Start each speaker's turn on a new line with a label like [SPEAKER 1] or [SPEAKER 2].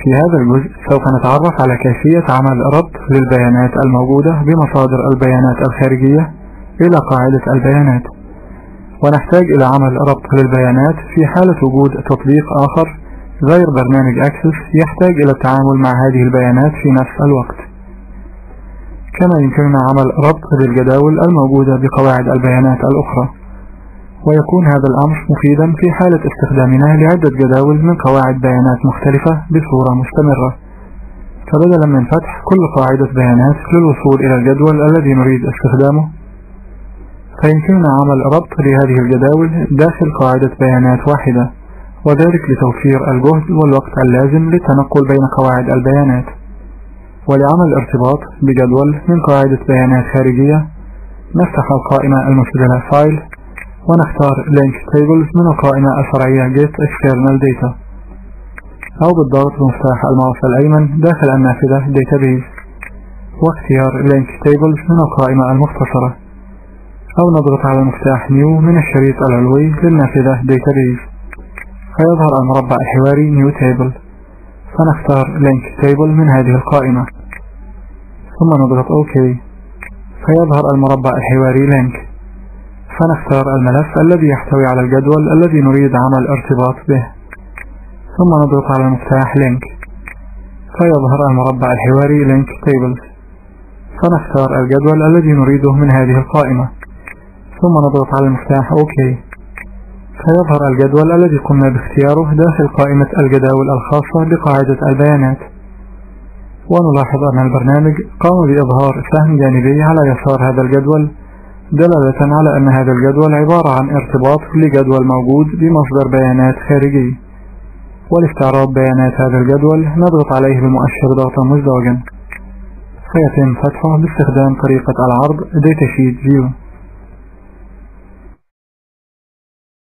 [SPEAKER 1] في هذا الجزء سوف نتعرف على كيفية عمل ربط للبيانات الموجودة بمصادر البيانات الخارجية إلى قاعدة البيانات، ونحتاج إلى عمل ربط للبيانات في حالة وجود تطبيق آخر غير برنامج أكسس يحتاج إلى التعامل مع هذه البيانات في نفس الوقت. كما يمكننا عمل ربط للجداول الموجودة بقواعد البيانات الأخرى، ويكون هذا الأمر مفيدا في حالة استخدامنا لعدة جداول من قواعد بيانات مختلفة بصورة مستمرة. فبدلا من فتح كل قاعدة بيانات للوصول إلى الجدول الذي نريد استخدامه، فيمكننا عمل ربط لهذه الجداول داخل قاعدة بيانات واحدة، وذلك لتوفير الجهد والوقت اللازم للتنقل بين قواعد البيانات. ولعمل ارتباط بجدول من قاعدة بيانات خارجية، نفتح القائمة المسجلة File ونختار Link Tables من القائمة الفرعية Get External Data، أو بالضغط بمفتاح الماوس الأيمن داخل النافذة Database واختيار Link Tables من القائمة المختصرة، أو نضغط على المفتاح New من الشريط العلوي للنافذة Database فيظهر المربع الحواري New Table، فنختار Link Table من هذه القائمة ثم نضغط OK فيظهر المربع الحواري Link، فنختار الملف الذي يحتوي على الجدول الذي نريد عمل ارتباط به ثم نضغط على المفتاح Link فيظهر المربع الحواري Link Tables، فنختار الجدول الذي نريده من هذه القائمة ثم نضغط على المفتاح OK فيظهر الجدول الذي قمنا باختياره داخل قائمة الجداول الخاصة بقاعدة البيانات. ونلاحظ أن البرنامج قام بإظهار سهم جانبي على يسار هذا الجدول، دلالة على أن هذا الجدول عبارة عن ارتباط لجدول موجود بمصدر بيانات خارجي. ولاستعراض بيانات هذا الجدول نضغط عليه بمؤشر ضغطا مزدوجا فيتم فتحه باستخدام طريقة العرض Datasheet View.